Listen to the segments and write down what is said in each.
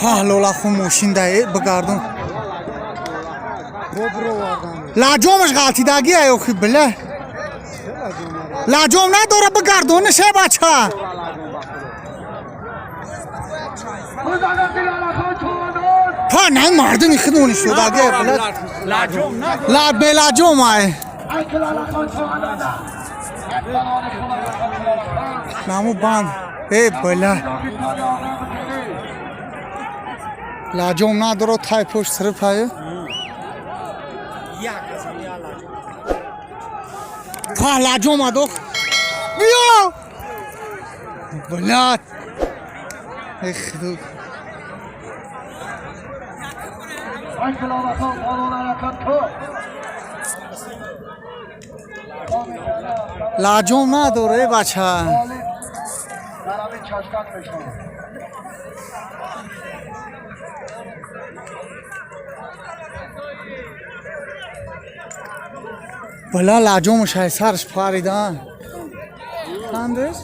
Паҳлолахун мошин да бигардон. Лаҷомаш ғалтидагӣ охи, била. Лаҷом надора, бигардониш, э бача. Па най мардуми худмон истодагӣ, била. Белаҷом ай. Наму банд. Э била. Лаҷом надоро, тай пушт сирпай. Па лаҷом адох. Биё! Блядь. Эх, худо. Лаҷом надоре, бача. Бала, лаҷомаш ай сарш парида. Хандес?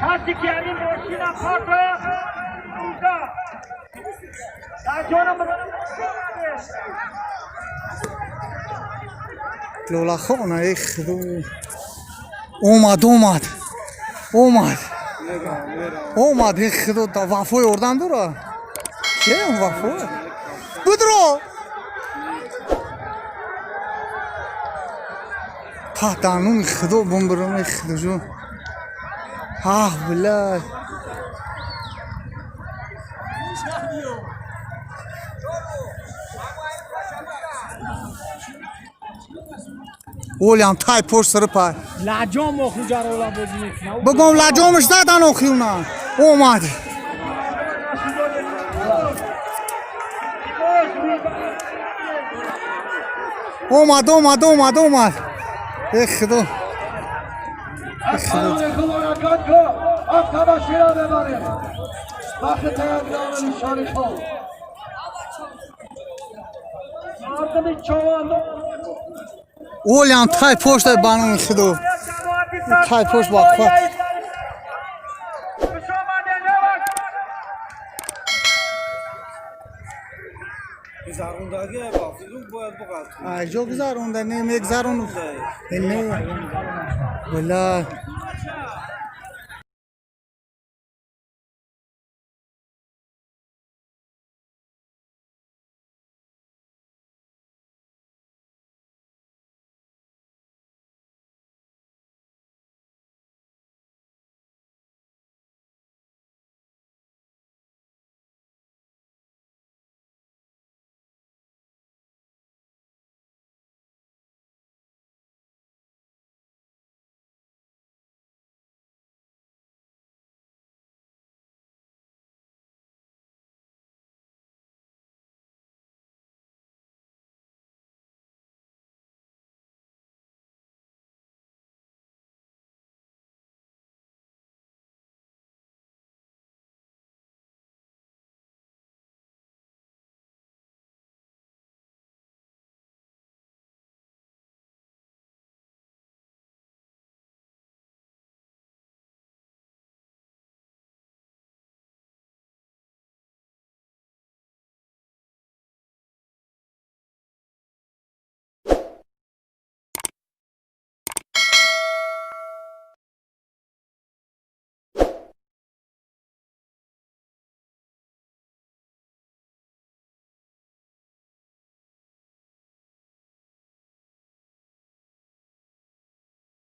کسی که همین ماشین پاک اونجا در جانم. Лолахона, эх, худо. Омад, омад. Омад. Омад, эх, худо, да вафои ордан дора. Ке вафо? Будро! Та дануми худо бумбурум, эх, худо ҷон. Ах, блядь. Олям тай пошт сирпай. Лаҷом охи ҷарола бозӣ мекунад. Бигом, лаҷомаш задан охи уна. Омад. Омад, омад, омад, омад. Эх, худо. Эх, худо. Олям тай поштай, ба номи худо. Тай пошт ба қувват. Айҷо гузаронда, не мегзарону. Не. Била.